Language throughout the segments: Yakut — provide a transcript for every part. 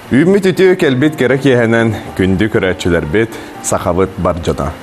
Үүммүт үтүө кэлбит кэрэ киэһэнэн күндү көрөөччүлэрбит, сахабыт бар дьоно.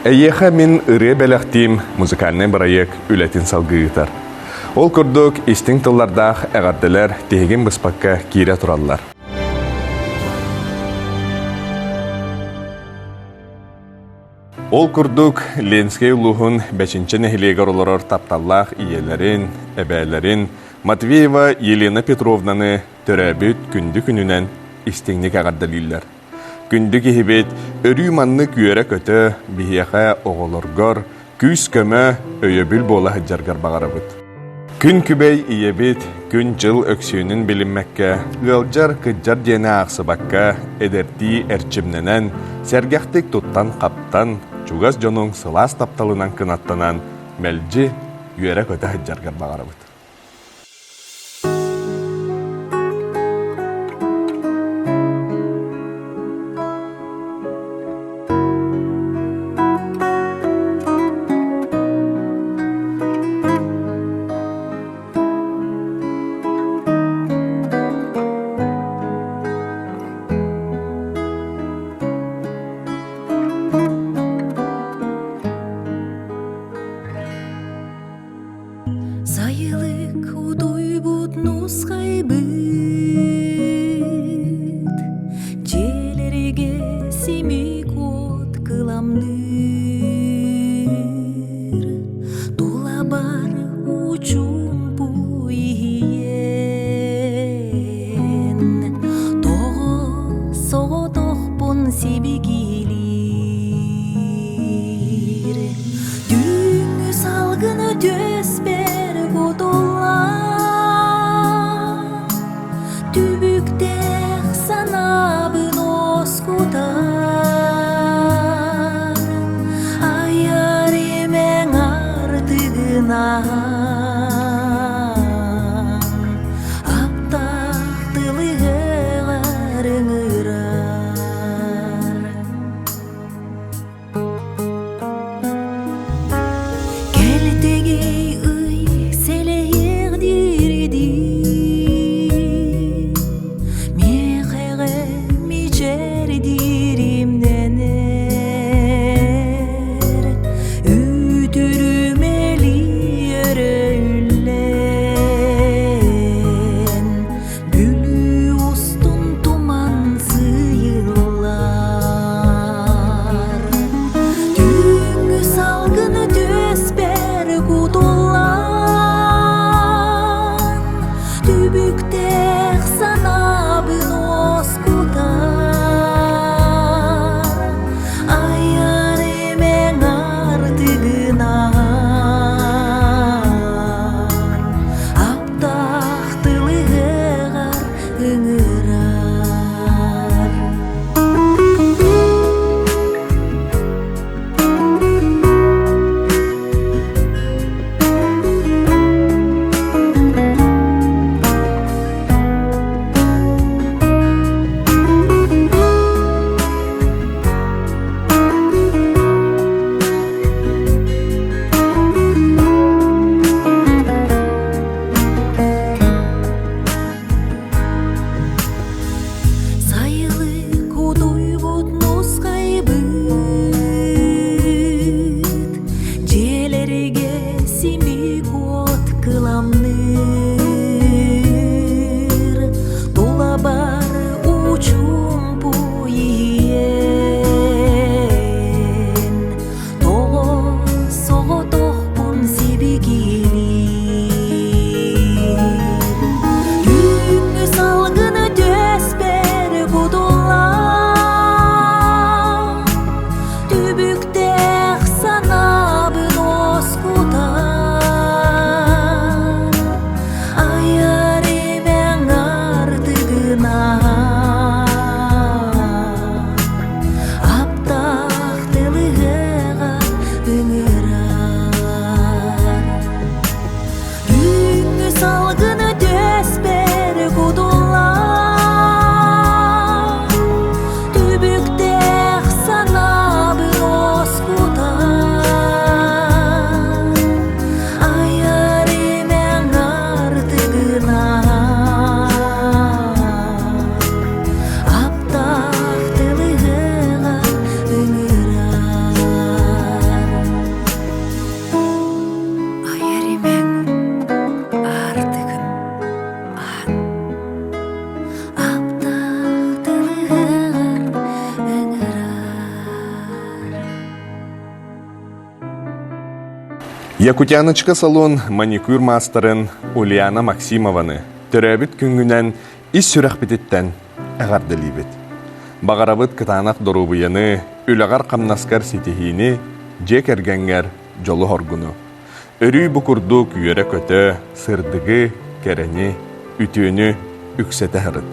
Эйиэхэ мин ырыа бэлэхтиим музыкальнай бырайыак үлэтин салгыы ыытар. Ол курдук истиҥ тыллардаах эҕэрдэлэр тиһигин быспакка киирэ тураллар. Ол курдук, Ленскэй улууһун Бэчинчэ нэһилиэгэр олорор тапталлаах ийэлэрин, эбээлэрин Матвеева Елена Петровнаны төрөөбүт күндү күнүнэн истиҥник эҕэрдэлииллэр. Күндү киһибит өрүү маннык үөрэ-көтө биһиэхэ оҕолоргор күүс-көмө, өйөбүл буола сылдьаргар баҕарабыт. Күн күбэй ийэбит күн-дьыл өксүөнүн билиммэккэ, ыалдьар-кыдьар диэни аахсыбакка, эдэрдии эрчимнэнэн, сэргэхтик туттан-хаптан, чугас дьонуҥ сылаас тапталынан кынаттанан, мэлдьи үөрэ-көтө сылдьаргар баҕарабыт. Сайылык утуйбут нусхайбыт, Дьиэлэргэ симик уот кыламныыр, Тулабар учуумпу иһийэн, Тоҕо соҕотохпун сибигилиир. Түүҥҥү салгыны түөспэр кутуллан, Түбүктээх санаабын уоскутар, Айар имэҥ артыгынан Аптаах тылыгар ыҥырар. Кэлтэгэй ый сэлэйиэх диирдии, Миэхэҕэ мичээрдиир имнэнэр, Үтүрүмэлии өрө. Якутяночка салон маникюр маастарын Ульяна Максимованы төрөөбүт күҥҥүнэн ис сүрэхпититтэн эҕэрдэлиибит. Баҕарабыт кытаанах доруобуйаны, үлэҕэр-хамнаскар ситиһиини, дьиэ кэргэҥҥэр дьолу-соргуну. Өрүү бу курдук үөрэ-көтө, сырдыгы, кэрэни, үтүөнү үксэтэ сырыт.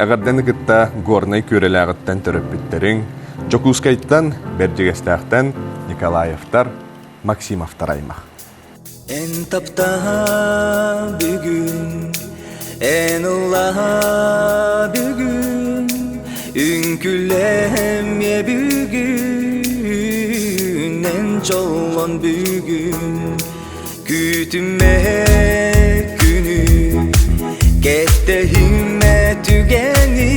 Эҕэрдэни кытта Горнай Күөрэлээҕиттэн төрөппүттэриҥ, Дьокуускайтан, Бэрдьигэстээхтэн Николаевтар, Максимовтар аймах. Эн таптаһа бүгүн, эн ыллаһа бүгүн, үҥкүлэмиэ бүгүн, эн дьоллон бүгүн, күүтүмэ күнү, кэтэһимэ түгэни,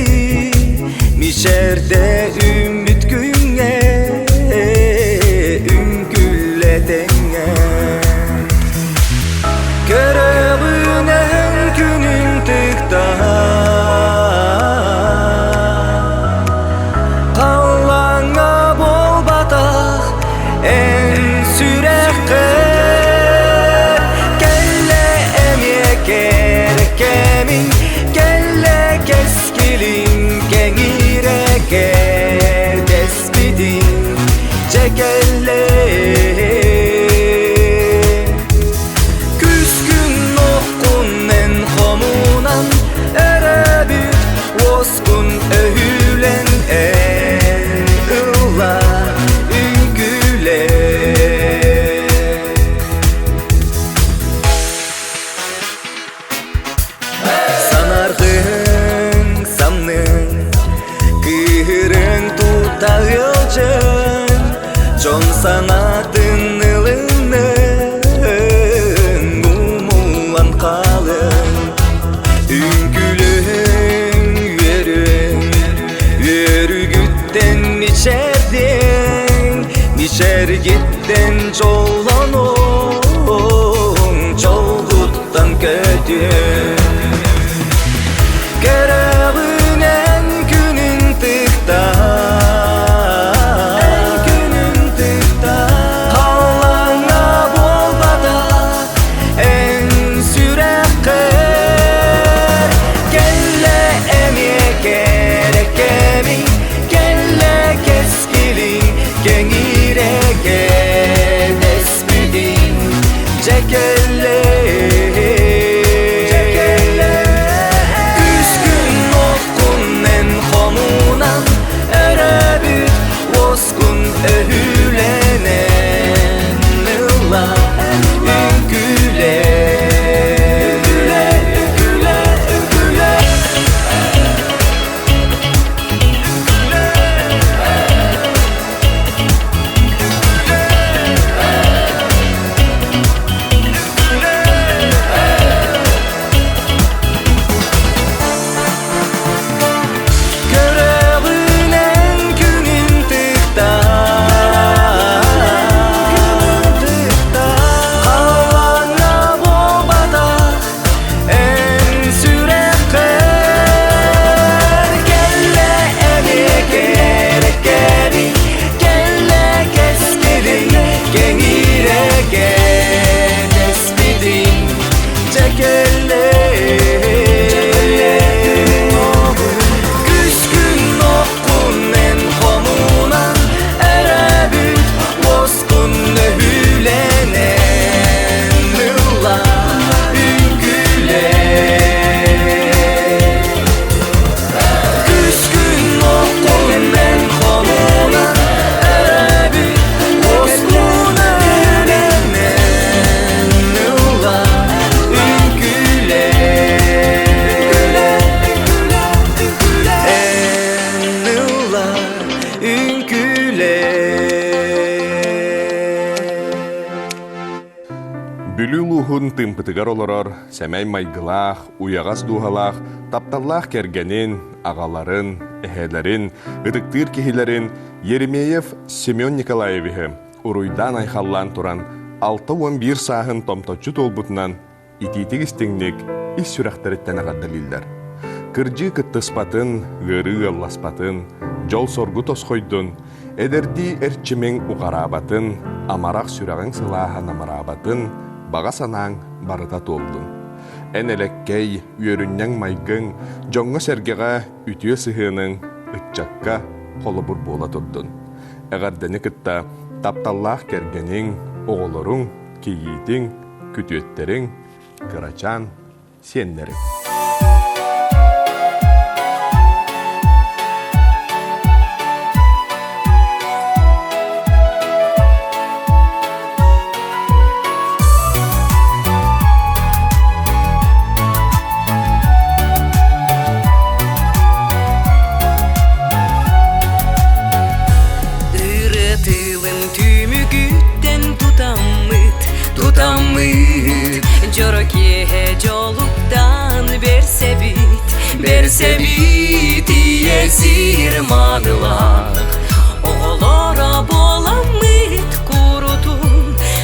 мичээрдэ үммүт күҥҥэ, үҥкүллэ тэҥҥэ. Көрөҕүнэн күнүн тыктаһа Халлааҥҥа буолбатах эн сүрэххэр Кэллэ эмиэ кэрэ кэмиҥ Кэллэ кэскилиҥ кэҥиирэ кэрдэспитиҥ Дьэ кэллэ Күскүн оххун эн хомунан Өрөбүт уоскун өһүлэн эн ылла үҥкүүлээ Санаргыҥ самныҥ, кыыһырыҥ тута ыалдьыҥ, дьон санаатын ылыныҥ, умуллан хаалыҥ. Үҥкүлүөҥ үөрүөҥ, үөрүүгүттэн мичээрдиэҥ, мичээргиттэн дьоллонуоҥ, дьолгуттан көтүөҥ. Көрөҕүнэн күнүн тыкта, күнүн тыкта, халлааҥҥа буолбатах эн сүрэххэр кэллэ эмиэ кэрэ кэмиҥ, кэллэ кэскилиҥ, кэҥиирэ кэтэспитиҥ, дьэ кэллэ. Күскүн оххун эн хомунан, өрөбүт уоскун өһүлэнэн ылла үҥкүүлээ. Үҥкүүлээ, үҥкүүлээ, Көрөҕүнэн күнүн тыкта Халлааҥҥа буолбатах эн сүрэххэр Кэллэ эмиэ кэрэ кэри Кэллэ кэскилиҥ кэҥиирэ кэтэспитиҥ Дьэ кэллэ Күскүн оккун эн хомунан Эрэбит уоскун өһүлэнэн Ылла үҥкүүлээ Күскүн оккун эн хомунан Эрэбит уоскун өһүлэнэн Ылла үҥкүүлээ Эн ылла үҥкүүлээ Бүлүү улууһун Тыымпытыгар олорор сэмэй майгылаах, уйаҕас дууһалаах, тапталлаах кэргэнин, аҕаларын, эһэлэрин, ытыктыыр киһилэрин Еремеев Семен Николаевиһы уруйдаан-айхаллаан туран 61 сааһын томточчу туолбутунан итиитик-истиҥник ис сүрэхтэриттэн эҕэрдэлииллэр. Кырдьыы кыттыспатын, ыарыы ыалласпатын, дьол-соргу тосхойдун, Эдэрдии эрчимиҥ уҕараабатын, амарах сүрэҕиҥ сылааһа намыраабатын, баҕа санааҥ барыта туоллун. Эн элэккэй, үөрүнньэҥ майгыҥ, дьоҥҥо-сэргэҕэ үтүө сыһыаныҥ ыччакка холобур буола турдун. Эҕэрдэни кытта тапталлаах кэргэниҥ, оҕолоруҥ, кийиитиҥ, күтүөттэриҥ, кырачаан сиэннэрим. Ырытылын түмүгүттэн тутаммыт, тутаммыт Дьоро киэһэ дьолуктан берсэбит, берсэбит Ийэ сир маанылаах Оҕолоро буоламмыт курутун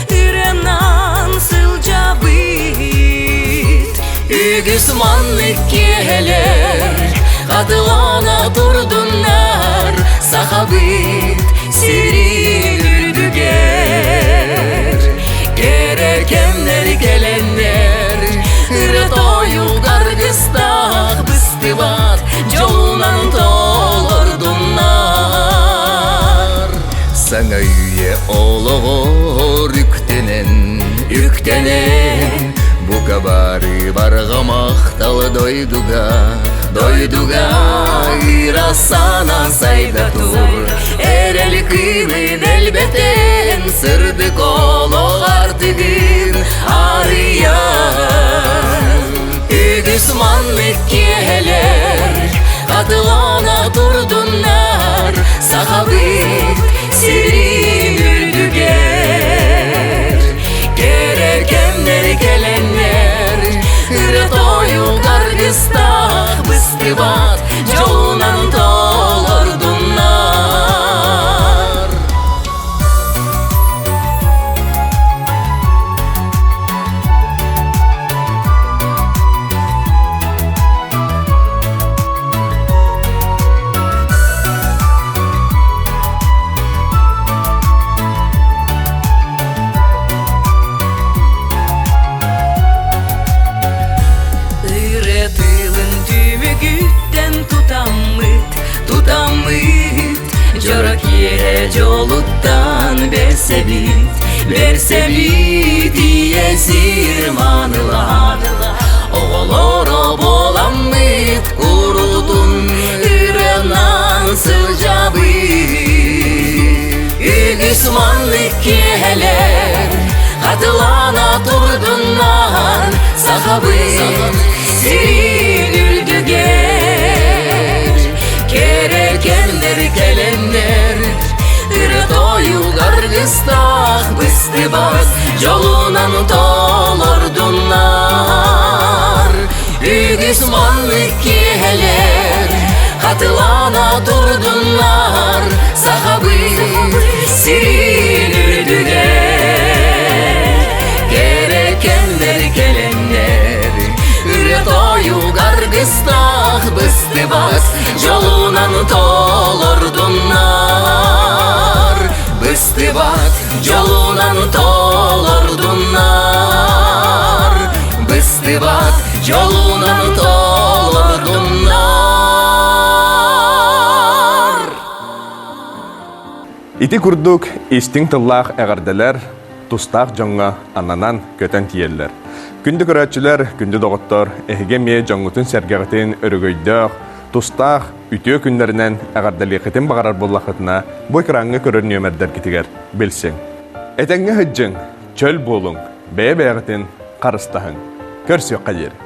ырыанан сылдьабыт Үгүс маннык киэһэлэр хатылана турдуннар Сахабыт сирин үрдүгэр Кэрэ кэмнэр кэлэннэр ырыа тойук аргыстаах быстыбат дьолунан толордуннар Саҥа үйэ олоҕор үктэнэн, үктэнэн, бука бары барҕа махтал дойдуга, дойдуга ыра санаа сайда тур, эрэл кыымын элбэтэн, сырдык олох артыгын арыйан. Үгүс маннык киэһэлэр хатылана турдуннар Сахабыт сирин үрдүгэр Кэрэ кэмнэр кэлэннэр ырыа тойук аргыстаах быстыбат дьолунан толордуннар Ырыа тылын түмүгүттэн тутаммыт, тутаммыт Дьоро киэһэ дьолуттан бэрсэбит, бэрсэбит Ийэ сир маанылаах Оҕолоро буоламмыт курутун ырыанан сылдьабыт Үгүс маннык киэһэлэр хатылана турдуннар Сахабыт сирин үрдүгэр Кэрэ кэмнэр кэлэннэр ырыа тойук аргыстаах быстыбас дьолунан толордуннар Үгүс маннык киэһэлэр хатылана турдуннар Сахабыт сирин үрдүгэр Кэрэ кэмнэр кэлэннэр ырыа тойук аргыстаах быстыбас дьолунан толордуннар Быстыбат дьолунан толордуннар Быстыбат дьолунан толордуннар Ити курдук истиҥ тыллаах эҕэрдэлэр тустаах дьоҥҥо ананан көтөн тиийэллэр. Күндү көрөөччүлэр, күндү доҕоттор, эһиги эмиэ дьоҥҥутун-сэргэҕитин өрөгөйдөөх, тустаах үтүө күннэринэн эҕэрдэлиэххитин баҕарар буоллаххытына, бу экраҥҥа көрөр нүөмэрдэргитигэр билсиҥ. Этэҥҥэ сылдьыҥ, чөл буолуҥ, бэйэ-бэйэҕитин харыстаһыҥ. Көрсүөххэ диэри.